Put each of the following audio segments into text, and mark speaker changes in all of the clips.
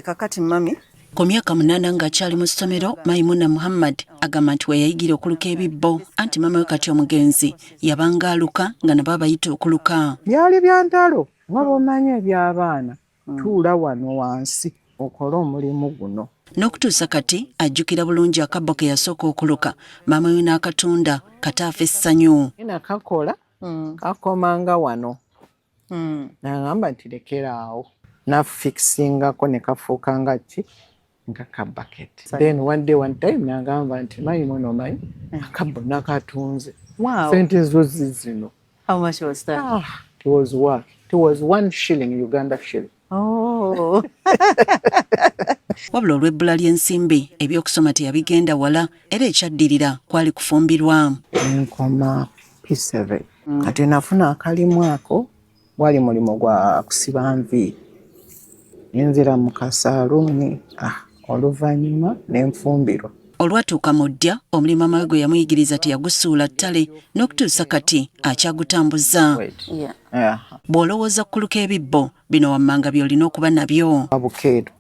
Speaker 1: Kakati mami.
Speaker 2: Ku myaka 8 ng'akyali mu ssomero, Maimuna Muhammad agamba nti we yayigira okuluka ebibbo, anti maama we kati omugenzi yabanga aluka nga nabo abayita okuluka.
Speaker 3: Byali bya ntalo nga bw'omanyi eby'abaana, tuula wano wansi okole omulimu guno.
Speaker 2: N'okutuusa kati ajjukira bulungi akabbo ke yasooka okuluka, maama we n'akatunda kata afe essanyu.
Speaker 3: Nakakola kakomanga wano. Nagamba nti lekera awo. Nafikisingako ne kafuuka nga ki? Nga ka bucket. Then one day, one time, nagamba nti, "Maimuna, omanyi akabbo nakatunze."
Speaker 1: Wow.
Speaker 3: Sente zo zino.
Speaker 1: How much was that?
Speaker 3: Ah, it was what? It was 1 shilling, Uganda shilling.
Speaker 1: Oh.
Speaker 2: Wabula olw'ebbula ly'ensimbi, ebyokusoma teyabigenda wala, era ekyaddirira kwali kufumbirwa.
Speaker 3: Nkoma P7. Kati nafuna akalimu ako, gwali mulimu gwa kusiba nviiri. Nenzira mu kasaaluuni, ah, oluvannyuma ne nfumbirwa.
Speaker 2: Olwatuuka mu ddya, omulimu amawe gwe yamuyigiriza teyagusuula ttale, n'okutuusa kati akyagutambuza.
Speaker 3: Wait.
Speaker 2: Bw'olowooza kukuluka ebibbo bino wammanga by'olina okuba nabyo.
Speaker 3: Bukeedo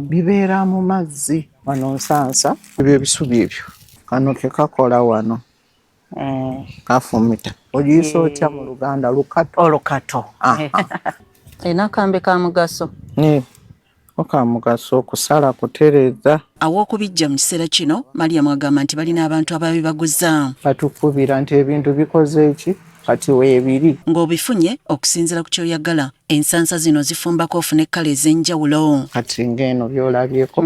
Speaker 3: bibeera mu mazzi wano, nsansa ebyo ebisubi ebyo, kano ke kakola wano, kafumita. Ogiyisa otya mu Luganda? Lukato?
Speaker 1: Olukato. Erina akambe ka mugaso.
Speaker 3: Oka mugaso okusala, kutereeza.
Speaker 2: Aw'okubijja mu kiseera kino, Mariam agamba nti balina abantu ababibaguza.
Speaker 3: Batukubira nti ebintu bikoze eki, kati weebiri.
Speaker 2: Ng'obifunye okusinziira ku ky'oyagala, ensansa zino zifumbako ofune kkala ez'enjawulo.
Speaker 3: Kati ng'eno byolabyeko.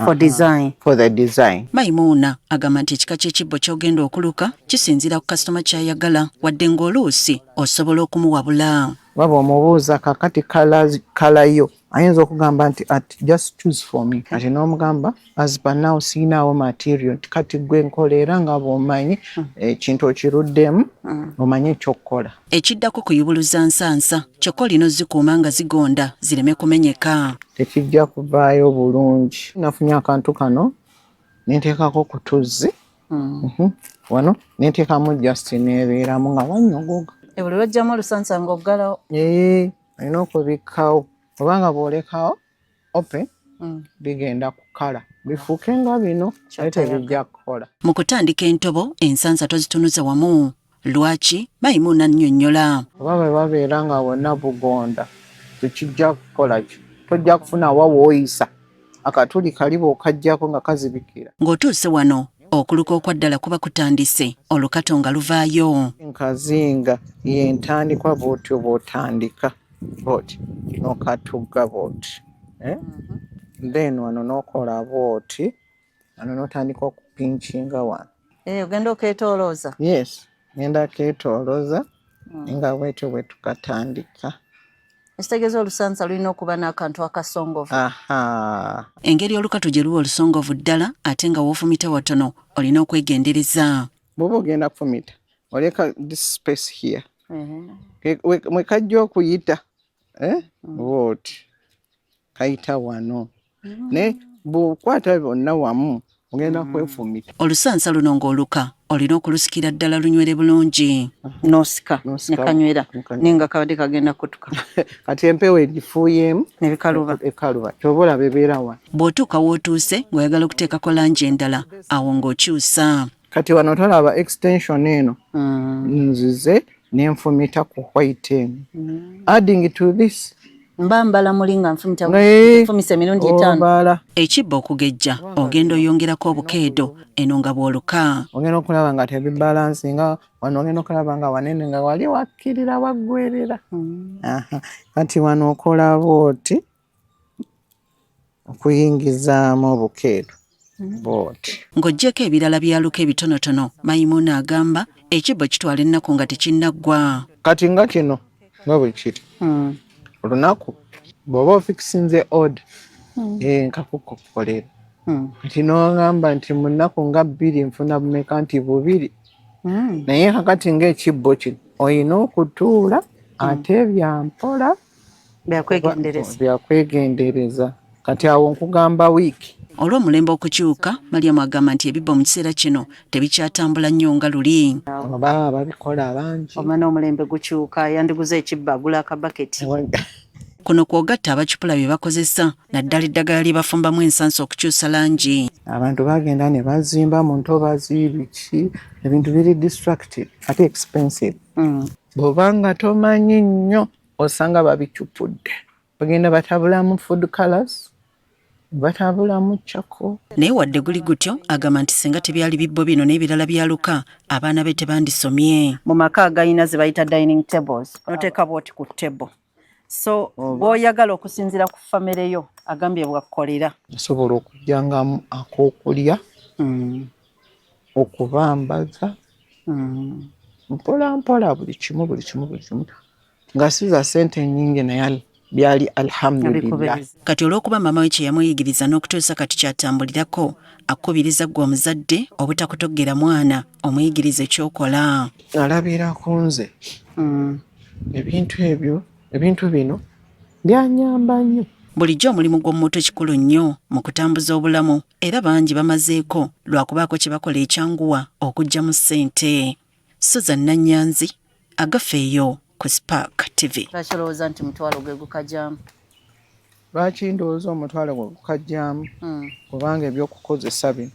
Speaker 1: For design.
Speaker 3: For the design.
Speaker 2: Mayimuuna agamba nti ekika ky'ekibbo ky'ogenda okuluka kisinziira ku kasitoma ky'ayagala, wadde ng'oluusi osobola okumuwabula.
Speaker 3: Waba omubuuza kakati colour yo, ayinza okugamba nti at just choose for me. Kati n'omugamba, as per now siinaawo material, nti kati gwe nkola, era nga bw'omanyi ekintu okiruddemu, omanyi ekyokukola.
Speaker 2: Ekiddako kuyubuluza nsansa, kyokka olina ozikuuma nga zigonda zireme kumenyeka.
Speaker 3: Tekijja kuvaayo bulungi. Nafunye akantu kano nenteekako ku tuzzi. Wano nenteekamu just neebeeramu nga wanyogoga.
Speaker 1: Buli lwojjamu olusansa ng'oggalawo.
Speaker 3: Ee, olina okubikkawo, obanga bw'olekawo open, bigenda kukala bifuuke nga bino, naye tebijja kukola.
Speaker 2: Mu kutandika entobo, ensansa tozitunuza wamu. Lwaki? Mayimuuna nnyonnyola.
Speaker 3: Oba bwe babeera nga wonna bugonda, tekijja kukola ki, tojja kufuna wa w'oyisa akatuli kali bw'okaggyako nga kazibikira.
Speaker 2: Ng'otuuse wano, okuluka okwaddala kuba kutandise, olukato nga luvaayo.
Speaker 3: Nkazinga yentandikwa bw'otyo, bw'otandika bw'oti n'okatugga bw'oti, eh? Then wano n'okola bw'oti, wano n'otandika okupinkinga wano.
Speaker 1: Eh, ogenda okeetoolooza.
Speaker 3: Yes, ngenda keetoolooza nga bwetyo bwe tukatandika.
Speaker 1: Ekitegeeza olusansa lulina okuba n'akantu akasongovu.
Speaker 3: Aha.
Speaker 2: Engeri olukato gye luba olusongovu ddala, ate nga w'ofumita watono, olina okwegendereza.
Speaker 3: Bw'oba ogenda kufumita, oleka this space here mwe kajja okuyita, eh? Bw'oti kayita wano, naye bw'okwata bonna wamu ogenda kwefumita.
Speaker 2: Olusansa luno ng'oluka, olina okulusikira ddala lunywere bulungi.
Speaker 1: N'osika.
Speaker 3: N'osika.
Speaker 1: Ne kanywera.
Speaker 3: Ne kanywera.
Speaker 1: Naye nga kabadde kagenda kutuka.
Speaker 3: Kati empewo egifuuyeemu.
Speaker 1: Ne bikaluba.
Speaker 3: Ekaluba, kyoba olaba ebeera wano.
Speaker 2: Bw'otuuka w'otuuse ng'oyagala okuteekako langi endala, awo ng'okyusa.
Speaker 3: Kati wano tolaba extension eno? Nzize nenfumita ku white eno, adding to this.
Speaker 1: Mba mbala muli nga nfumita. Nfumisa emirundi 5.
Speaker 3: Obala.
Speaker 2: Ekibbo okugejja, ogenda oyongerako obukeedo eno nga bw'oluka.
Speaker 3: Ogenda okulaba nga tebibalansi, nga wano ogenda okulaba nga wanene, nga wali wakkirira waggwerera. Aha. Kati wano okola bwoti okuyingizaamu obukeedo bwoti.
Speaker 2: Ng'oggyeko ebirala byaluka ebitonotono, Mayimuuna agamba ekibbo kitwala ennaku nga tekinnaggwa.
Speaker 3: Kati nga kino nga bwe kiri, olunaku bw'oba ofikisinze order, nkakukukolera, kati n'ogamba nti mu nnaku nga 2 nfuna bumeka, nti 2. Naye kakati ng'ekibbo kino olina okutuula ate byampola.
Speaker 1: Byakwegendereza.
Speaker 3: Byakwegendereza. Kati awo nkugamba wiiki.
Speaker 2: Olw'omulembe okukyuka, Mariamu agamba nti ebibbo mu kiseera kino tebikyatambula nnyo nga luli.
Speaker 3: Oba babikola bangi.
Speaker 1: Oba n'omulembe gukyuka, yandiguze ekibbo agula akabaketi.
Speaker 2: Kuno kw'ogatta abacupula bye bakozesa naddala eddagala lye bafumbamu ensansa okukyusa langi.
Speaker 3: Abantu bagenda ne bazimba mu ntobazi biki, ebintu biri destructive ate expensive. Bw'oba nga tomanyi nnyo osanga babicupudde, bagenda batabulamu food colors, batabulamu charcoal.
Speaker 2: Naye wadde guli gutyo, agamba nti singa tebyali bibbo bino n'ebirala byaluka, abaana be tebandisomye.
Speaker 1: Mu maka agayina ze bayita dining tables, noteeka bwoti ku table, so bw'oyagala okusinziira ku famire yo, agambye bwakkolera.
Speaker 3: Nsobola okugyangamu ak'okulya, okubambaza mpola mpola, buli kimu, buli kimu, buli kimu, nga siza ssente nnyingi, naye byali alhamdulillah.
Speaker 2: Kati olw'okuba maama we kye yamuyigiriza n'okutuusa kati kyatambulirako, akubiriza ggwe omuzadde obutakutogera mwana, omuyigirize kyokola.
Speaker 3: Alabira ku nze. Ebintu ebyo, ebintu bino byanyamba nnyo.
Speaker 2: Bulijjo omulimu gw'omu mutwe kikulu nnyo mu kutambuza obulamu, era bangi bamazeeko lwakubaako kye bakola ekyanguwa okuggyamu ssente. Susan Nannyanzi, Agafeeyo, ku Spark TV.
Speaker 1: Lwaki olowooza nti mutwalo gwe gukajjamu?
Speaker 3: Lwaki ndowooza omutwalo gwe gukajjamu? Kubanga ebyokukozesa bino.